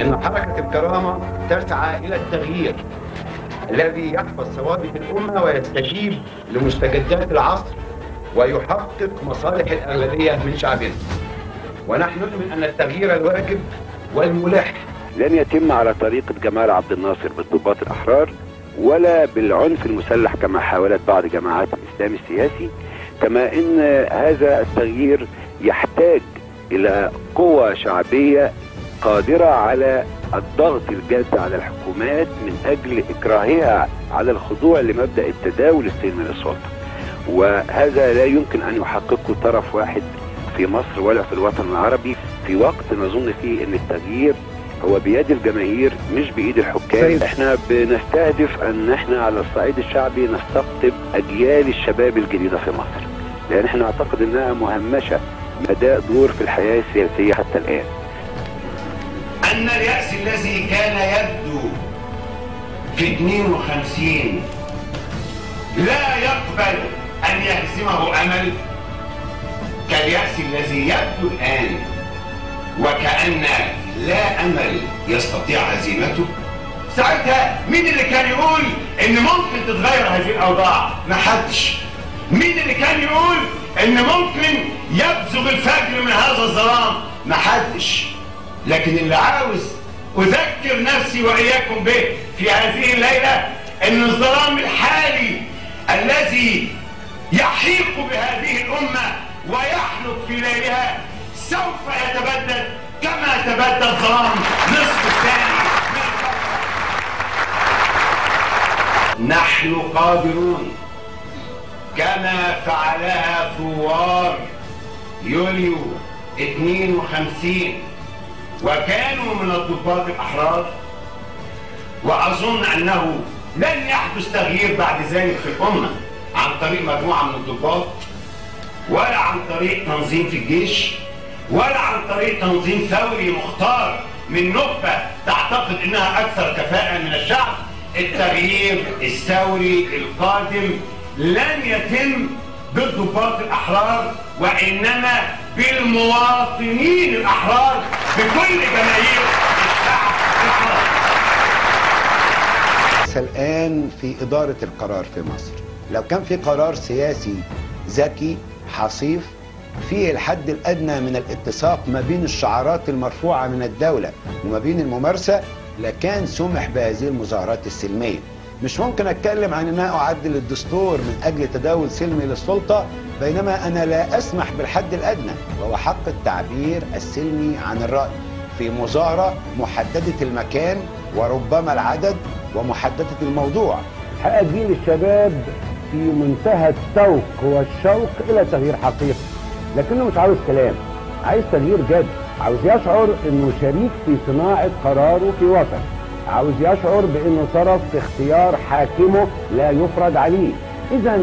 إن حركة الكرامة تسعى إلى التغيير الذي يحفظ ثوابت الأمة ويستجيب لمستجدات العصر ويحقق مصالح الأغلبية من شعبنا. ونحن نؤمن أن التغيير الواجب والملح لن يتم على طريقة جمال عبد الناصر بالضباط الأحرار ولا بالعنف المسلح كما حاولت بعض جماعات الإسلام السياسي، كما أن هذا التغيير يحتاج إلى قوة شعبية قادرة على الضغط الجاد على الحكومات من أجل إكراهها على الخضوع لمبدأ التداول السلمي للسلطة، وهذا لا يمكن أن يحققه طرف واحد في مصر ولا في الوطن العربي في وقت نظن فيه أن التغيير هو بيد الجماهير مش بإيد الحكام. احنا بنستهدف أن احنا على الصعيد الشعبي نستقطب أجيال الشباب الجديدة في مصر، لأن احنا نعتقد أنها مهمشة أداء دور في الحياة السياسية حتى الآن. أن اليأس الذي كان يبدو في 52 لا يقبل أن يهزمه أمل كاليأس الذي يبدو الآن وكأن لا أمل يستطيع هزيمته. ساعتها مين اللي كان يقول إن ممكن تتغير هذه الأوضاع؟ محدش. مين اللي كان يقول إن ممكن يبزغ الفجر من هذا الظلام؟ محدش. لكن اللي عاوز أذكر نفسي وإياكم به في هذه الليلة إن الظلام الحالي الذي يحيق بهذه الأمة ويحلق في ليلها سوف يتبدد كما تبدد ظلام نصف الثاني من القرن. نحن قادرون كما فعلها ثوار يوليو 52 وكانوا من الضباط الأحرار، وأظن أنه لن يحدث تغيير بعد ذلك في الأمة عن طريق مجموعة من الضباط، ولا عن طريق تنظيم في الجيش، ولا عن طريق تنظيم ثوري مختار من نخبة تعتقد أنها أكثر كفاءة من الشعب. التغيير الثوري القادم لن يتم بالضباط الأحرار، وإنما بالمواطنين الأحرار، بكل جماهير الشعب الحر. الآن في إدارة القرار في مصر، لو كان في قرار سياسي ذكي حصيف فيه الحد الأدنى من الاتساق ما بين الشعارات المرفوعة من الدولة وما بين الممارسة، لكان سمح بهذه المظاهرات السلمية. مش ممكن أتكلم عن أن أعدل الدستور من أجل تداول سلمي للسلطة بينما أنا لا أسمح بالحد الأدنى وهو حق التعبير السلمي عن الرأي في مظاهرة محددة المكان وربما العدد ومحددة الموضوع. حقيقة جيل الشباب في منتهى التوق والشوق إلى تغيير حقيقي، لكنه مش عاوز كلام، عايز تغيير جد، عاوز يشعر إنه شريك في صناعة قراره في وطنه، عاوز يشعر بأنه طرف في اختيار حاكمه لا يفرض عليه. إذا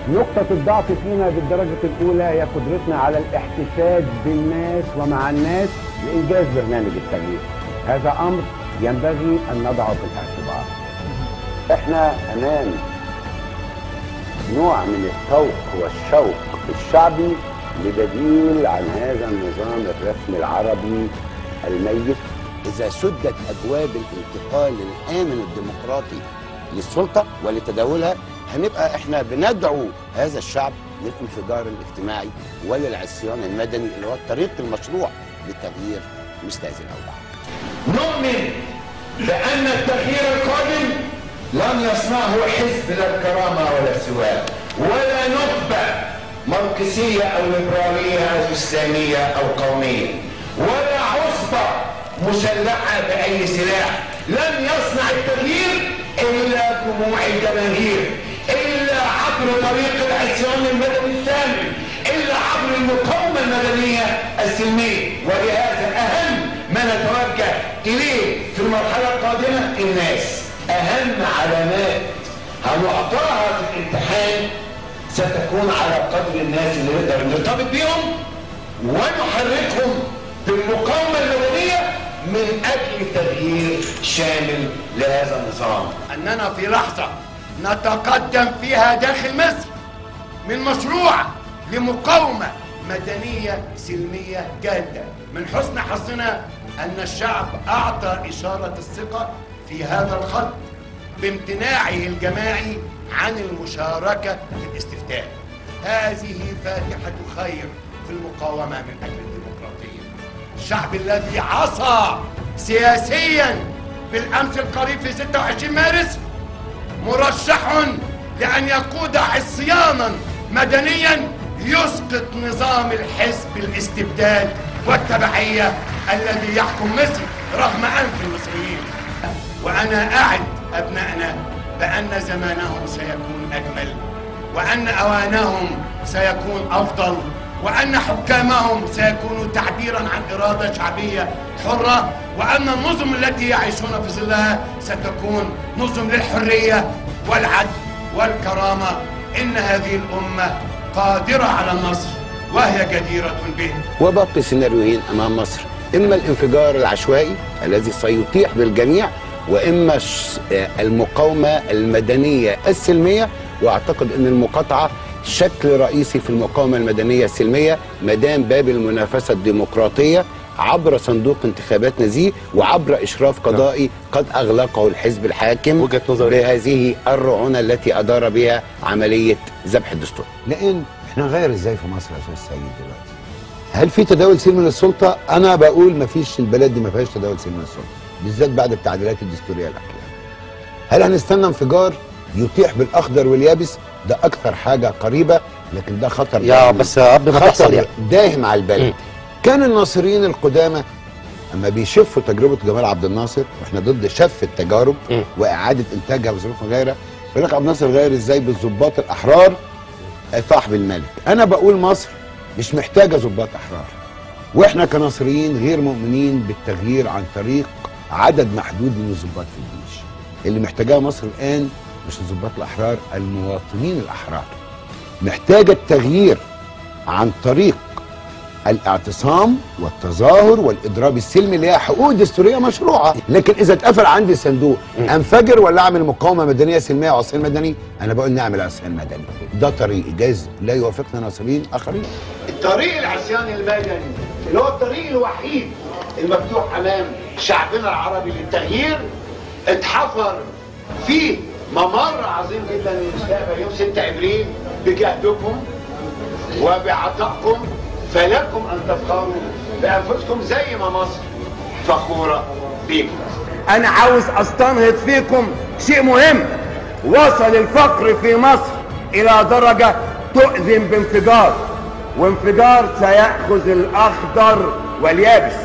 نقطة الضعف فينا بالدرجة الأولى هي قدرتنا على الاحتشاد بالناس ومع الناس لإنجاز برنامج التغيير. هذا أمر ينبغي أن نضعه في الاعتبار. احنا أمام نوع من التوق والشوق الشعبي لبديل عن هذا النظام الرسمي العربي الميت. إذا سدت أبواب الانتقال الآمن الديمقراطي للسلطة ولتداولها، هنبقى إحنا بندعو هذا الشعب للانفجار الاجتماعي وللعصيان المدني اللي هو الطريق المشروع لتغيير مثل هذه الأوضاع. نؤمن بأن التغيير القادم لن يصنعه حزب لا الكرامة ولا سواه، ولا نخبة ماركسية أو ليبرالية أو إسلامية أو قومية، ولا عصبة مسلحة بأي سلاح. لن يصنع التغيير إلا جموع الجماهير، إلا عبر طريق العصيان المدني الشامل، إلا عبر المقاومة المدنية السلمية. ولهذا أهم ما نتوجه إليه في المرحلة القادمة الناس. أهم علامات هنعطاها في الامتحان ستكون على قدر الناس اللي نقدر نرتبط بيهم ونحركهم بالمقاومة المدنية من أجل تغيير شامل لهذا النظام. أننا في لحظة نتقدم فيها داخل مصر من مشروع لمقاومة مدنية سلمية جادة. من حسن حظنا أن الشعب أعطى إشارة الثقة في هذا الخط بامتناعه الجماعي عن المشاركة في الاستفتاء. هذه فاتحة خير في المقاومة من أجل الديمقراطية. الشعب الذي عصى سياسيا بالأمس القريب في 26 مارس مرشح لأن يقود عصيانا مدنيا يسقط نظام الحزب الاستبداد والتبعية الذي يحكم مصر رغم أنف المصريين. وأنا أعد أبنائنا بأن زمانهم سيكون أجمل، وأن أوانهم سيكون أفضل، وأن حكامهم سيكونوا تعبيرا عن إرادة شعبية حرة، وأن النظم التي يعيشون في ظلها ستكون نظم للحرية والعدل والكرامة. إن هذه الأمة قادرة على النصر وهي جديرة به. وباقي سيناريوهين أمام مصر، إما الانفجار العشوائي الذي سيطيح بالجميع، وإما المقاومة المدنية السلمية. وأعتقد أن المقاطعة شكل رئيسي في المقاومة المدنية السلمية مدام باب المنافسة الديمقراطية عبر صندوق انتخابات نزيه وعبر إشراف قضائي قد أغلقه الحزب الحاكم وجهة نظري بهذه الرعونة التي أدار بها عملية ذبح الدستور. لأن احنا نغير ازاي في مصر يا أستاذ سيد دلوقتي؟ هل في تداول سلمي للسلطة؟ أنا بقول مفيش، البلد دي ما فيهاش تداول سلمي للسلطة، بالذات بعد التعديلات الدستورية الأخيرة. هل هنستنى انفجار يطيح بالأخضر واليابس؟ ده أكثر حاجة قريبة، لكن ده خطر يا بس قبل ما تحصل يعني داهم على البلد. كان الناصريين القدامى اما بيشفوا تجربه جمال عبد الناصر، واحنا ضد شف التجارب واعاده انتاجها بظروف غيرها، يقول لك عبد الناصر غير ازاي بالظباط الاحرار طاح بالملك. انا بقول مصر مش محتاجه ظباط احرار، واحنا كناصريين غير مؤمنين بالتغيير عن طريق عدد محدود من الظباط في الجيش. اللي محتاجاه مصر الان مش الظباط الاحرار، المواطنين الاحرار. محتاجه التغيير عن طريق الاعتصام والتظاهر والاضراب السلمي اللي هي حقوق دستورية مشروعه. لكن اذا اتقفل عندي صندوق انفجر ولا اعمل مقاومة مدنية سلمية وعصيان مدني؟ انا بقول نعمل عصيان مدني، ده طريق جايز لا يوافقنا ناصريين اخرين. الطريق العصيان المدني اللي هو الطريق الوحيد المفتوح امام شعبنا العربي للتغيير اتحفر فيه ممر عظيم جدا للمستقبل يوم 6 ابريل بجهدكم وبعطائكم، فلكم أن تفخروا بأنفسكم زي ما مصر فخورة بيكم. أنا عاوز أستنهض فيكم شيء مهم. وصل الفقر في مصر إلى درجة تؤذن بانفجار، وانفجار سيأخذ الأخضر واليابس،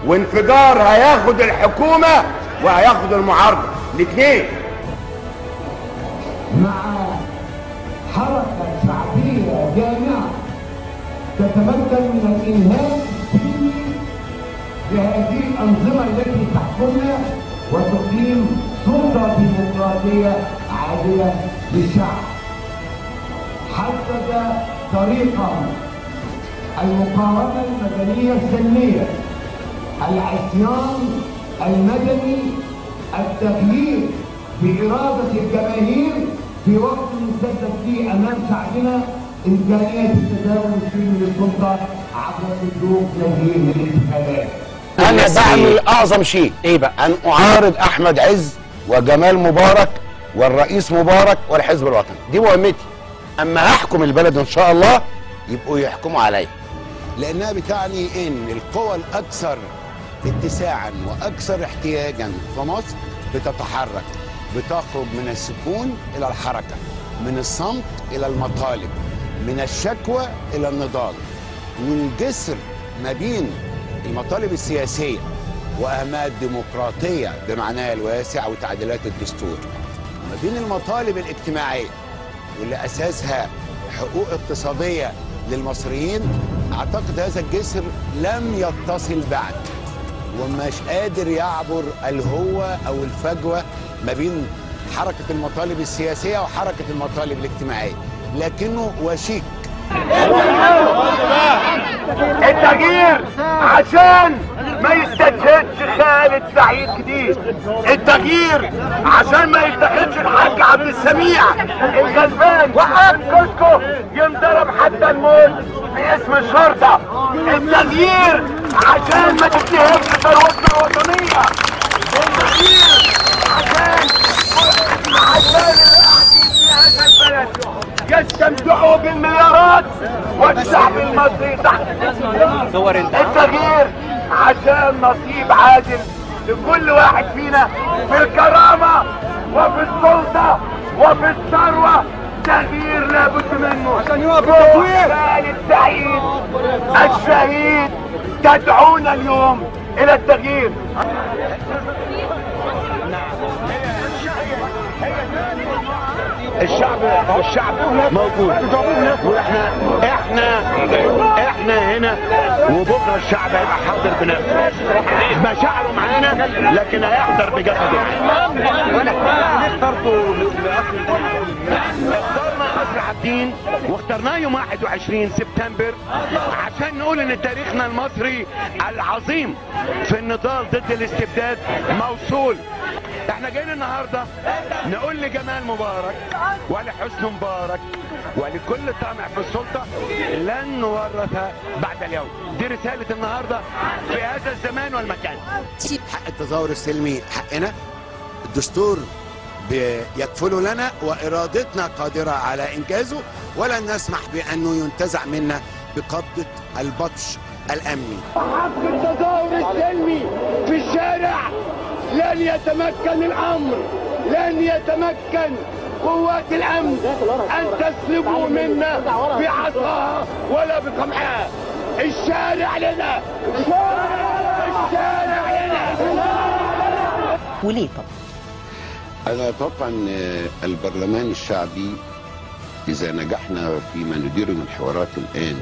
وانفجار هياخد الحكومة وهياخد المعارضة الاثنين. مع حركة شعبية جامعة تتمكن من الإنهاء السلمي لهذه الأنظمة التي تحكمنا وتقيم سلطة ديمقراطية عادلة للشعب. حدد طريقه المقاومة المدنية السلمية، العصيان المدني، التغيير بإرادة الجماهير في وقت سدد فيه أمام شعبنا إمكانية التداول السلمي للسلطة عبر صندوق تغيير الانتخابات. أنا بعمل أعظم شيء إيه بقى؟ أن أعارض أحمد عز وجمال مبارك والرئيس مبارك والحزب الوطني، دي مهمتي. أما هحكم البلد إن شاء الله يبقوا يحكموا عليا. لأنها بتعني إن القوى الأكثر اتساعا وأكثر احتياجا في مصر بتتحرك، بتخرج من السكون إلى الحركة، من الصمت إلى المطالب، من الشكوى إلى النضال. والجسر ما بين المطالب السياسية وأهمها الديمقراطية بمعناها الواسع وتعديلات الدستور، وما بين المطالب الاجتماعية واللي أساسها حقوق اقتصادية للمصريين، أعتقد هذا الجسر لم يتصل بعد، ومش قادر يعبر الهوة أو الفجوة ما بين حركة المطالب السياسية وحركة المطالب الاجتماعية، لكنه وشيك. التغيير عشان ما يستشهدش خالد سعيد جديد، التغيير عشان ما يتاخدش الحاج عبد السميع الغلبان وقف كشكه ينضرب حتى الموت باسم الشرطة، التغيير عشان ما تتنهبش ثروتنا الوطنية، التغيير عشان اللي قاعدين في هذا البلد يستمتعوا بالمليارات والشعب المصري تحت. التغيير عشان نصيب عادل لكل واحد فينا في الكرامة وفي السلطة وفي الثروة. تغيير لابد منه عشان يوقف التطوير. خالد سعيد الشهيد تدعونا اليوم إلى التغيير. الشعب موجود، واحنا احنا احنا هنا، وبكره الشعب هيبقى حاضر بنفسه، مشاعره معانا لكن هيحضر بجسده. اخترنا قصر عابدين واخترناه يوم 21 سبتمبر عشان نقول ان تاريخنا المصري العظيم في النضال ضد الاستبداد موصول. احنا جايين النهارده نقول لجمال مبارك ولحسن مبارك ولكل طامع في السلطة لن نورث بعد اليوم. دي رسالة النهارده في هذا الزمان والمكان. حق التظاهر السلمي حقنا، الدستور بيكفله لنا وارادتنا قادرة على انجازه، ولن نسمح بانه ينتزع منا بقبضه البطش الامني. حق التظاهر السلمي في الشارع لن يتمكن الامر، لن يتمكن قوات الامن ان تسلبوا منا بعصاها ولا بقمعها. الشارع لنا، الشارع لنا. وليه؟ طب انا اتوقع ان البرلمان الشعبي اذا نجحنا فيما نديره من حوارات الان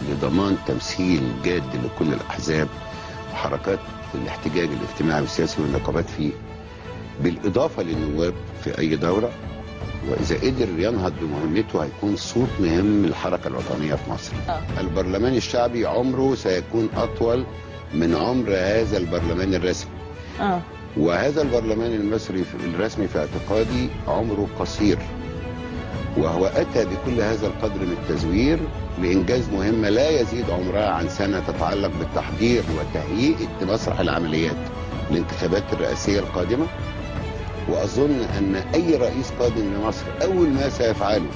لضمان تمثيل جاد لكل الاحزاب وحركات الاحتجاج الاجتماعي والسياسي والنقابات فيه، بالاضافة للنواب في اي دوره، واذا قدر ينهض بمهمته هيكون صوت مهم للحركة الوطنية في مصر. البرلمان الشعبي عمره سيكون اطول من عمر هذا البرلمان الرسمي. وهذا البرلمان المصري الرسمي في اعتقادي عمره قصير، وهو اتى بكل هذا القدر من التزوير لانجاز مهمة لا يزيد عمرها عن سنة تتعلق بالتحضير وتهيئه مسرح العمليات للانتخابات الرئاسية القادمة. واظن ان اي رئيس قادم لمصر اول ما سيفعله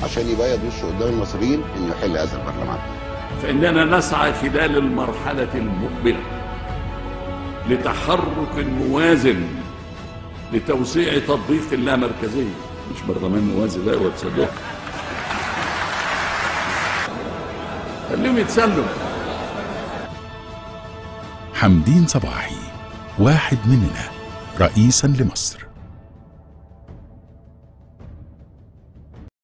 عشان يبيض وشه قدام المصريين انه يحل هذا البرلمان. فاننا نسعى خلال المرحلة المقبلة لتحرك موازن لتوسيع تطبيق اللامركزيه، مش برلمان موازي لا وتصدق. خليهم يتسلوا. حمدين صباحي واحد مننا رئيسا لمصر.